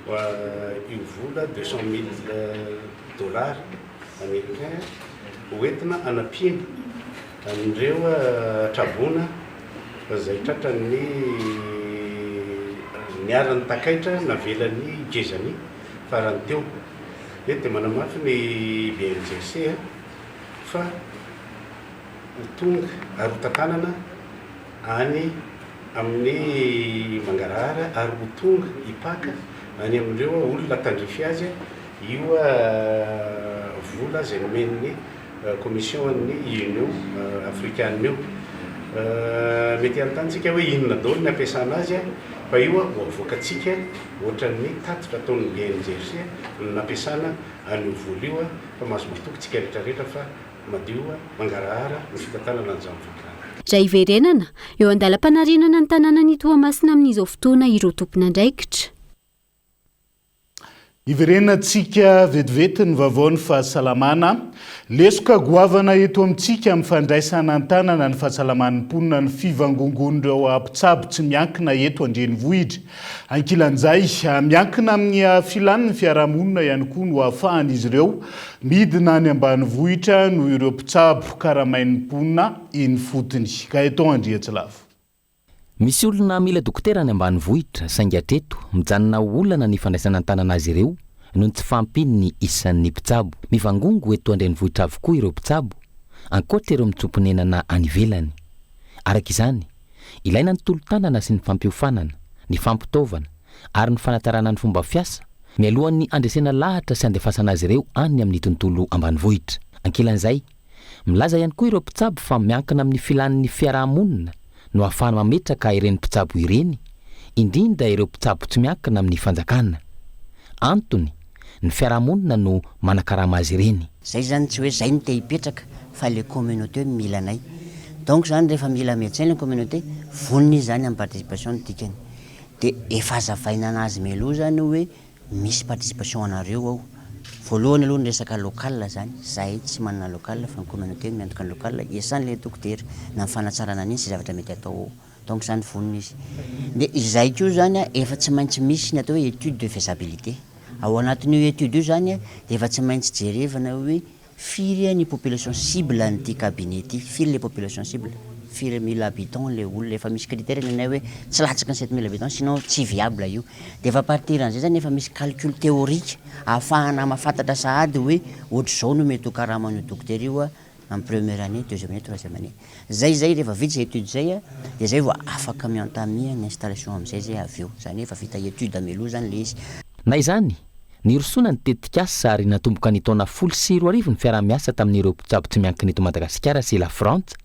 S2: io vola 200 000 dollars américains hoentina hanampiana an'ireo traboina izay tratran'ny niharan'ny takaitra navelan'ny Gezani farany teo. Eto dia manamafy ny BNGRC fa ho tonga ary ho tantanana any amin'ny mangarahara ary ho tonga hipaka any amin'ireo olona tandrify azy io vola izay nomen'ny commission an'ny Union africaine io. Mety hanontany tsika hoe inona daholo ny ampiasana azy fa io ho avoakantsika ohatran'ny tatitra ataon'ny BNGRC no nampiasana an'io vola io fa mahazo matoky tsika rehetra rehetra fa Madio, mangarahara ny fitantanana an'izany vola izany.
S10: Raha hiverenana, eo an-dalam-panarenana ny tanànan'i Toamasina amin'izao fotoana ireo tompon'andraikitra.
S3: Hiverenantsika vetivety ny vaovaon'ny fahasalamana. Lesoka goavana eto amintsika amin'ny fandraisana an-tanana ny fahasalaman'ny mponina ny fivangongoan'ireo mpitsabo tsy miankina eto an-drenivohitra. Ankilan'izay, miankina amin'ny filan'ny fiarahamonina ihany koa no ahafahan'izy ireo Midina any ambanivohitra noho ireo mpitsabo karamain'ny mponina eny ifotony. Gaëtan Andriantsilavo.
S15: Misy olona mila dokotera any ambanivohitra saingy hatreto mijanona ho olana ny fandraisana an-tanana azy ireo noho ny tsy fahampian'ny isan'ny mpitsabo. Mivangongo eto an-drenivohitra avokoa ireo mpitsabo, ankoatra ireo mitsoa-ponenana any ivelany. Araka izany, ilaina ny tolo-tanana sy ny fampiofanana, ny fampitaovana ary ny fanatsarana ny fomba fiasa mialohan'ny handresena lahatra sy handefasana azy ireo any amin'ny tontolo ambanivohitra. Ankilan'izay, milaza ihany koa ireo mpitsabo fa miankina amin'ny filan'ny fiaraha-monina no ahafahana mametraka ireny mpitsabo ireny, indrindra ireo mpitsabo tsy miankina amin'ny fanjakana. Antony, ny fiaraha-monina no manakarama azy ireny.
S4: Zay zany tsy hoe zay no te hipetraka fa le communauté no mila anay. Donc zany rehefa mila médecin le communauté, vonona izy zany amin'ny participation no dikany. De efa azavaina anazy mialoha zany hoe misy participation anareo ao. Voalohany aloha ny resaka local zany, zahay tsy manana local fa ny communauté no miantoka ny local iasan'ilay dokotera na ny fanatsarana an'iny sy zavatra mety atao ao. Donc zany vonona izy. De izay koa zany a efa tsy maintsy misy ny atao hoe étude de faisabilité. Ao anatin'io étude io zany a de efa tsy maintsy jerevana hoe Firy ny population cible an'ity cabinet ity? Firy le population cible? Firy mille habitants le olona? Efa misy critère ny anay hoe tsy latsaky ny 7000 habitants sinon tsy viable io. Dia efa à partir an'izay zany efa misy calcul théorique ahafahana mahafantatra sahady hoe ohatr'izao no mety ho karaman'io dokotera io amin'ny première année, deuxième année, troisième année. Zay zay rehefa vita izay étude zay dia zay vao afaka mi-entamer ny installation amin'izay zay avy eo. Zany hoe efa vita étude mialoha zany le izy.
S15: Na izany, Nirosoana ny tetikasa ary natomboka ny taona 2010 ny fiaraha-miasa tamin'ireo mpitsabo tsy miankina eto Madagasikara sy La Frantsa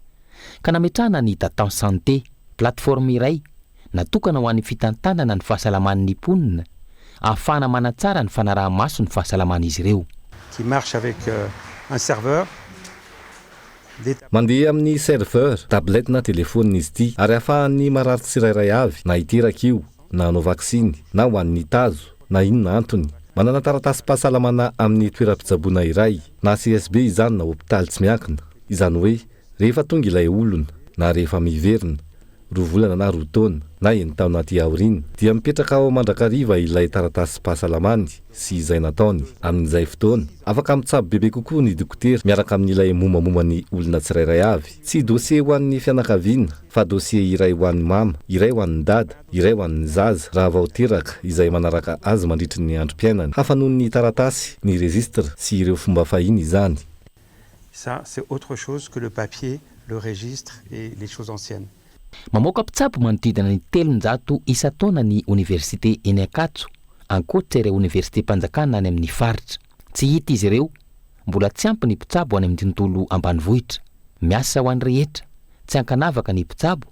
S15: ka nametrahana ny Datan Santé, plateforme iray natokana ho an'ny fitantanana ny fahasalaman'ny mponina ahafahana manatsara ny fanaraha-maso ny fahasalaman'izy ireo.
S5: Qui marche avec un serveur, des.
S18: Mandeha amin'ny serveur, tablette na telefaonina izy ity ary ahafahan'ny marary tsirairay avy na hiteraka io na hanao vaksiny, na ho an'ny tazo, na inona antony. Manana taratasim-pahasalamana amin'ny toeram-pitsaboana iray, na CSB izany na hopitaly tsy miankina. Izany hoe, rehefa tonga ilay olona, na rehefa miverina. roa volana na roa taona, na enin-taona aty aoriana, dia mipetraka ao mandrakariva ilay taratasim-pahasalamany sy izay nataony. Amin'izay fotoana, afaka mitsabo bebe kokoa ny dokotera miaraka amin'ilay mombamomba ny olona tsirairay avy. Tsy dossier ho an'ny fianakaviana, fa dossier iray ho an'i mama, iray ho an'i dada, iray ho an'ny zaza, raha vao teraka, izay manaraka azy mandritry ny androm-piainany. Hafa noho ny taratasy, ny registre sy ireo fomba fahiny izany.
S5: Ça, c'est autre chose que le papier, le registre et les choses anciennes.
S15: Mamoaka mpitsabo manodidina ny 300 isan-taona ny oniversite eny Ankatso, ankoatra ireo oniversitem-panjakana any amin'ny faritra. Tsy hita izy ireo, mbola tsy ampy ny mpitsabo any amin'ny tontolo ambanivohitra. Miasa ho an'ny rehetra, tsy ankanavaka ny mpitsabo,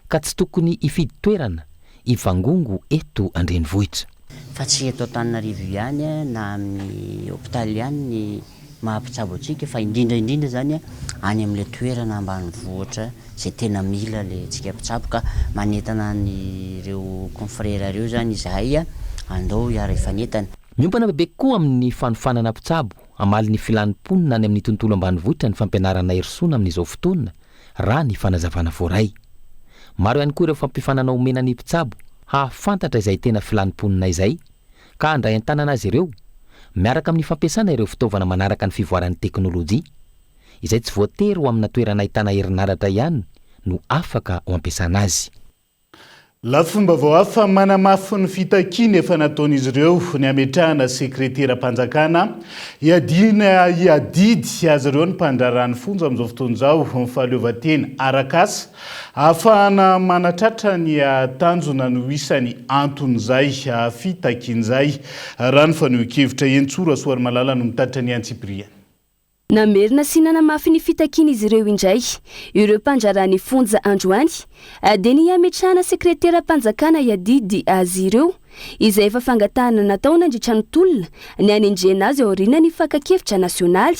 S15: ka tsy tokony hifidy toerana hivangongo eto an-drenivohitra.
S4: Fa tsy eto Antananarivo ihany na amin'ny hopitaly ihany ny maha mpitsabo antsika fa indrindra indrindra izany any amin'ilay toerana ambanivohitra izay tena mila ilay antsika mpitsabo ka manentana an'ireo confrères ireo izany izahay andao hiara-hifanentana.
S15: Miompana bebe kokoa amin'ny fanofanana mpitsabo hamaly ny filan'ny mponina any amin'ny tontolo ambanivohitra ny fampianarana hirosoana amin'izao fotoana raha ny fanazavana voaray. Maro ihany koa ireo fampiofanana omena ny mpitsabo hahafantatra izay tena filan'ny mponina izay ka handray an-tanana azy ireo, miaraka amin'ny fampiasana ireo fitaovana manaraka ny fivoaran'ny teknolojia, izay tsy voatery ho amina toerana ahitana herinaratra ihany no afaka ho ampiasana azy.
S3: Lafim-baovao hafa manamafy ny fitakiana efa nataon'izy ireo ny hametrahana sekreteram-panjakana hiadiana hiadidy azy ireo ny mpandraharaha ny fonja amin'izao fotoana izao ny fahaleovantena arak'asa ahafahana manatratra ny tanjona no isan'ny anton'izay fitakiana izay raha ny fanehoan-kevitra Henintsoa Rasoarimalala no mitatitra ny antsipiriany.
S10: Namerina sy nanamafy ny fitakian'izy ireo indray ireo mpandraharaha ny fonja androany dia ny hametrahana sekreteram-panjakana hiadidy azy ireo, izay efa fangatahana natao nandritra ny tolona ny hanendrena azy aorian'ny fakan-kevitra nasionaly.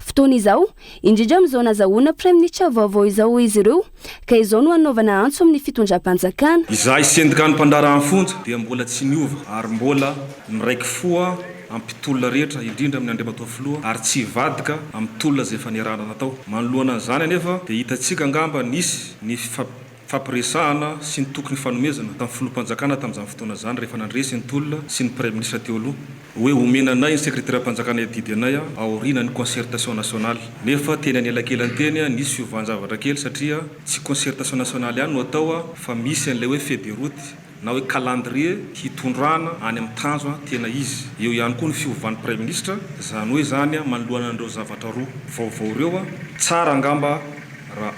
S10: Fotoana izao, indrindra amin'izao nazahoana praiminisitra vaovao izao hoy izy ireo, ka izao no hanaovana antso amin'ny fitondram-panjakana.
S6: Izahay sendikan'ny mpandraharaha ny fonja dia mbola tsy niova ary mbola miraiki-fo amin'ny mpitolona rehetra, indrindra amin'ny Andriamatoa Filoha, ary tsy hivadika amin'ny tolona izay efa niarahana natao. Manoloana an'izany anefa dia hitantsika angamba nisy ny fifampiresahana sy ny toky nifanomezana tamin'ny Filoham-panjakana tamin'izany fotoana izany rehefa nandresy ny tolona sy ny Praiminisitra teo aloha hoe omena anay ny Sekreteram-panjakana hiadidy anay aorianan'ny concertation nationale. Nefa teny anelakelany teny nisy fiovan-javatra kely satria tsy concertation nationale ihany no atao fa misy an'ilay hoe feuille de route na hoe calendrier hitondrana any amin'ny tanjona tena izy. Eo ihany koa ny fiovan'ny Praiminisitra, izany hoe izany manoloana an'ireo zavatra roa vaovao ireo, tsara angamba raha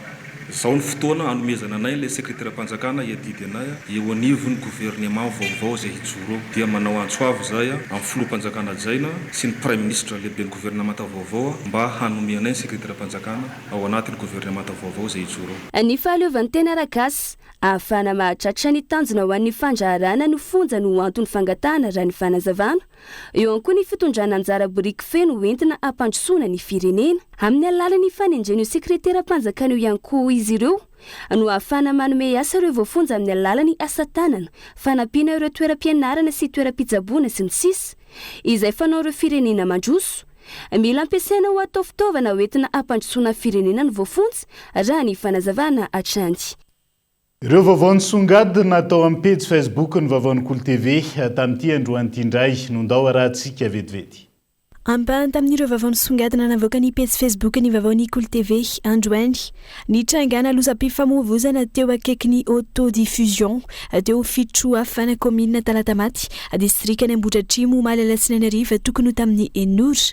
S6: izao ny fotoana hanomezana anay ilay sekreteram-panjakana hiadidy anay eo anivon'ny governemant vaovao izay hijoro eo. Dia manao antso avo izahay amin'ny filoham-panjakana hajaina sy ny Praiminisitra lehiben'ny governemanta vaovao mba hanome anay ny sekreteram-panjakana ao anatin'ny governemanta vaovao izay hijoro eo.
S10: Ny fahaleovantena arak'asa Ahafahana mahatratra ny tanjona ho an'ny fandraharahana ny fonja no anton'ny fangatahana raha ny fanazavana. Eo ihany koa ny fitondrana anjara biriky feno ho entina hampandrosoana ny firenena. Amin'ny alalan'ny fanendrena io sekreteram-panjakana io ihany koa izy ireo no ahafahana manome asa ireo voafonja amin'ny alalan'ny asa tanana, fanampiana ireo toeram-pianarana sy toeram-pitsaboana sy ny sisa Izay fanaon'ireo firenena mandroso. Mila ampiasaina ho atao fitaovana hoentina hampandrosoana ny firenena ny voafonja, raha ny fanazavana hatrany.
S3: Ireo vaovao nisongadina tao amin'ny pejy Facebook ny Vaovaon'ny Kolo TV tamin'ity androany ity indray no ndao arahantsika vetivety.
S7: Ampahany tamin'ireo vaovao nisongadina navoakan'ny pejy Facebook ny Vaovaon'ny Kolo TV androany. Nitrangana lozam-pifamoivoizana teo akaikin'ny Auto Diffusion teo Fitroafana, kaominina Talatamaty, distrikan'i Ambohidratrimo omaly alatsinainy hariva tokony ho tamin'ny enina ora.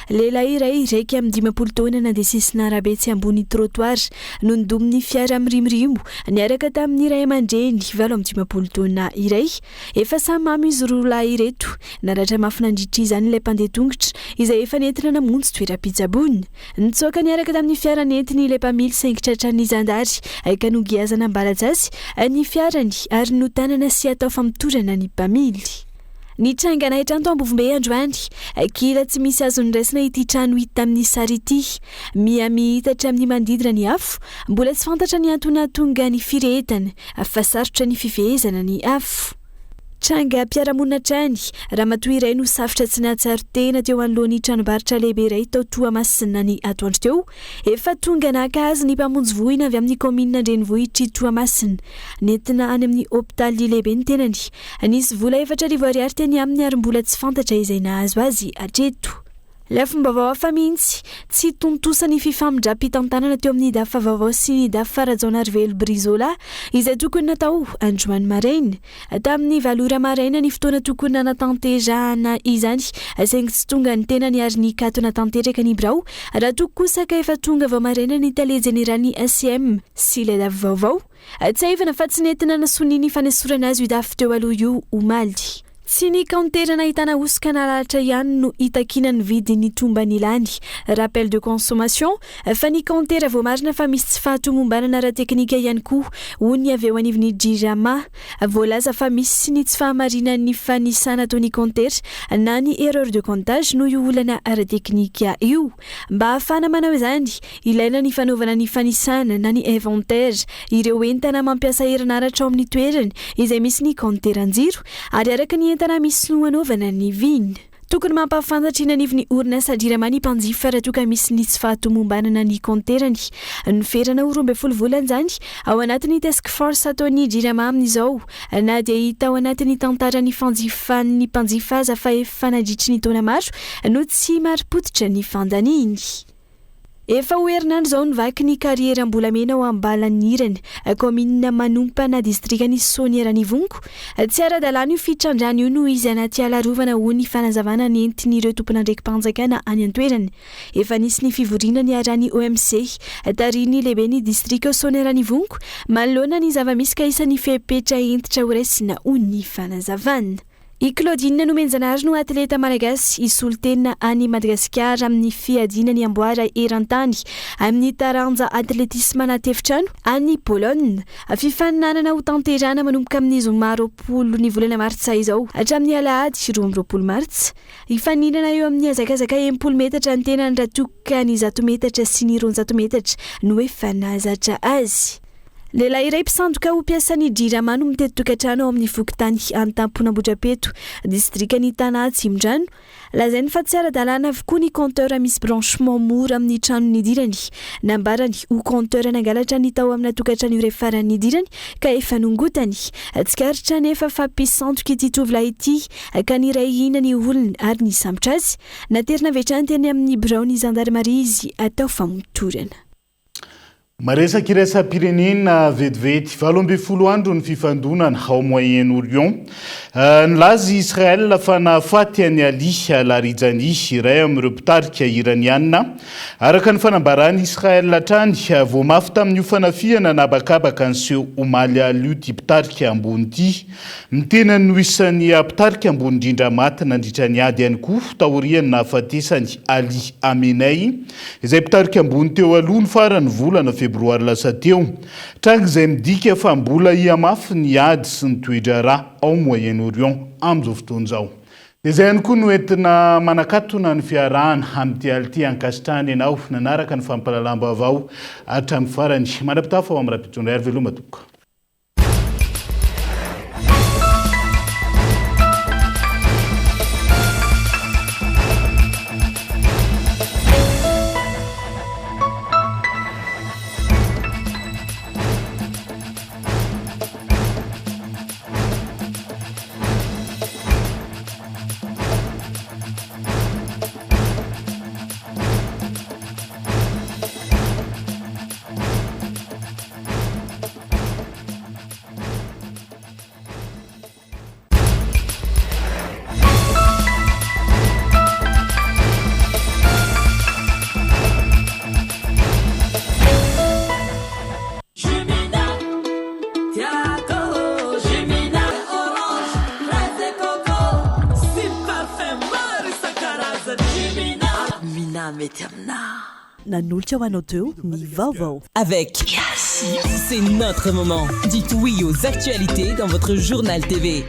S7: Lehilahy iray 51 taona nandeha sisin'arabe tsy ambony trottoir no ndomin'ny fiara mirimorimo niaraka tamin'ny ray aman-dreny 58 taona iray. Efa samy mamo izy roa lahy ireto. Naratra mafy nandritra izany ilay mpandeha tongotra izay efa nentina namonjy toeram-pitsaboana. Nitsoaka niaraka tamin'ny fiara nentiny ilay mpamily saingy tratran'ny zandary ka nogiazana am-balajasy ny fiarany ary notanana sy atao famotorana ny mpamily. Nitrangana hatrany tao Ambovombe androany. Kila tsy misy azo noraisina ity trano hita tamin'ny sary ity. Miha mihitatra amin'ny manodidina ny afo. Mbola tsy fantatra ny antony nahatonga ny firehetana fa sarotra ny fifehezana ny afo. Trangam-piarahamonina hatrany, ramatoa iray no safotra tsy nahatsiaro tena teo anoloan'ny tranombarotra lehibe iray tao Toamasina ny atoandro teo. Efa tonga naka azy ny mpamonjy voina avy amin'ny kaominina an-drenivohitr'i Toamasina. Nentina any amin'ny hopitaly lehibe ny tenany. Nisy vola 4000 ariary teny aminy ary mbola tsy fantatra izay nahazo azy hatreto. Lafim-baovao hafa mihitsy, tsy tontosa ny fifamindram-pitantanana teo amin'ny DAF vaovao sy ny DAF Rajaonarivelo Brizola, izay tokony natao androany maraina. Tamin'ny valo ora maraina ny fotoana tokony nanatanterahana izany, saingy tsy tonga ny tenany ary nikatona tanteraka ny birao, raha toa kosa ka efa tonga vao maraina ny tale jeneralin'ny ACM sy ilay DAF vaovao. Tsiahivina fa tsy nety nanasonia ny fanesorana azy io DAF teo aloha io omaly. Tsy ny kaontera nahitana hosoka nalalatra ihany no itakiana ny vidin'ny tomban'ny lany, rappel de consommation, fa ny kaontera voamarina fa misy tsy fahatomombanana ara-teknika ihany koa, hoy ny avy eo anivon'ny Jirama. Voalaza fa misy ny tsy fahamarinan'ny fanisana ataon'ny kaontera na ny erreur de comptage noho io olana ara-teknika io. Mba hahafahana manao izany, Ilaina ny fanaovana ny fanisana na ny inventaire ireo entana mampiasa herinaratra ao amin'ny toerana izay misy ny kaonteran-jiro ary araka ny entana misy no hanaovana ny vina. Tokony mampahafantatra eny anivon'ny orinasa Jirama ny mpanjifa raha toa ka misy ny tsy fahatomombanana ny kaonterany. Noferana ho 12 volana izany ao anatin'ny task force ataon'ny Jirama amin'izao na dia hita ao anatin'ny tantaran'ny fanjifan'ny mpanjifa aza fa efa nandritry ny taona maro no tsy marim-pototra ny fandaniany. Efa ho herinandro izao nivaky ny karieram-bolamena ao Ambalanirana, kaominina Manompana, distrikan'i Soanierana-Ivongo. Tsy ara-dalàna io fitrandrahana io noho izy anaty ala arovana, hoy ny fanazavana nentin'ireo tompon'andraiki-panjakana any an-toerana. Efa nisy ny fivoriana niarahan'ny OMC, tarihin'ny lehiben'ny distrika Soanierana-Ivongo, manoloana ny zava-misy ka isan'ny fepetra hentitra horaisina, hoy ny fanazavana. I Claudine Nomenjanahary no atleta malagasy hisolo tena an'i Madagasikara amin'ny fiadiana ny amboara eran-tany amin'ny taranja atletisma anaty efitrano any Pologne. Fifaninanana hotanterahana manomboka amin'ny zoma 20 ny volana martsa izao hatramin'ny alahady 22 martsa. Hifaninana eo amin'ny hazakazaka 60 metatra ny tenany raha toa ka ny 100 metatra sy ny 200 metatra no efa nahazatra azy. Lehilahy iray mpisandoka ho mpiasan'ny Jirama no mitety tokantrano ao amin'ny fokontany Antampon'Ambohidrapeto, distrikan'i Tana Atsimondrano. Lazainy fa tsy ara-dalàna avokoa ny compteur misy branchement mora amin'ny trano nidirany. Nambarany ho compteur nangalatra ny tao amina tokantrano iray farany nidirany ka efa nongotany. Tsikaritra anefa fa mpisandoka ity tovolahy ity ka niray hina ny olona ary nisambotra azy. Naterina avy hatrany teny amin'ny biraon'ny zandarimaria izy atao famotorana.
S3: Maresaka iraisam-pirenena vetivety, 18 andro ny fifandonana ao Moyen-Orient. Nilaza i Israel fa nahafaty an'i Ali Larijani, iray amin'ireo mpitarika Iraniana. Araka ny fanambaran'i Israel hatrany, voamafy tamin'io fanafihana an'habakabaka niseho omaly alina io ity mpitarika ambony ity. Ny tenany no isan'ny mpitarika ambony indrindra maty nandritra ny ady ihany koa taorian'ny nahafatesan'i Ali Khamenei, izay mpitarika ambony teo aloha ny faran'ny volana febroary lasa teo. Tranga izay midika fa mbola hihamafy ny ady sy ny toe-draharaha ao Moyen-Orient amin'izao fotoana izao. Dia izay ihany koa no entina manakatona ny fiarahana amin'ity alina ity. Ankasitrahana ianao nanaraka ny fampahalalam-baovao hatramin'ny farany. Mandra-pitafa ho amin'ny rahampitso indray ary veloma tompoko.
S1: Nanolotra ho anao teo ny vaovao. Avec C'est notre moment. Dites oui aux actualités dans votre journal TV.